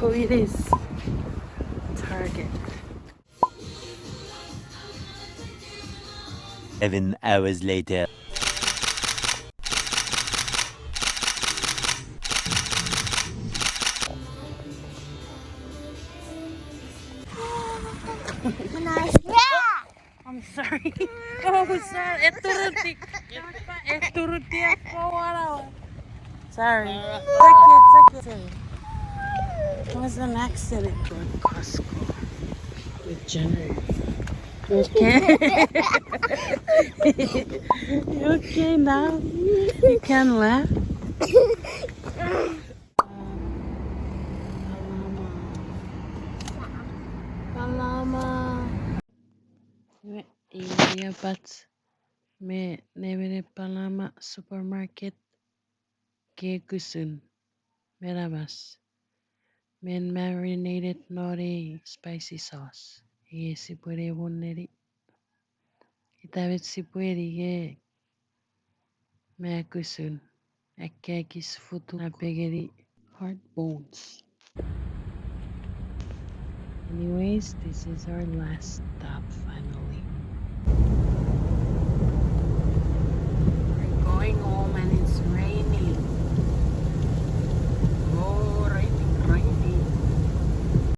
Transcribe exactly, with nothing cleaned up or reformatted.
Oh, it is Target. Seven hours later. I'm sorry. Oh, sorry. Eturuti. Eturuti ako warawa. Sorry. It's okay, it's okay. It was an accident. Costco with Jenner. You okay? You okay now? You can laugh. Palama. Palama. Iwe, iei apach me nemeni Palama supermarket, kekusun, menamas, men marinated non ei spicy sauce. Iei sipwe ne won neni. Ita met sipwe ne me kusun. Ekkis futuk napengeni hard bones. Anyways, this is our last stop finally.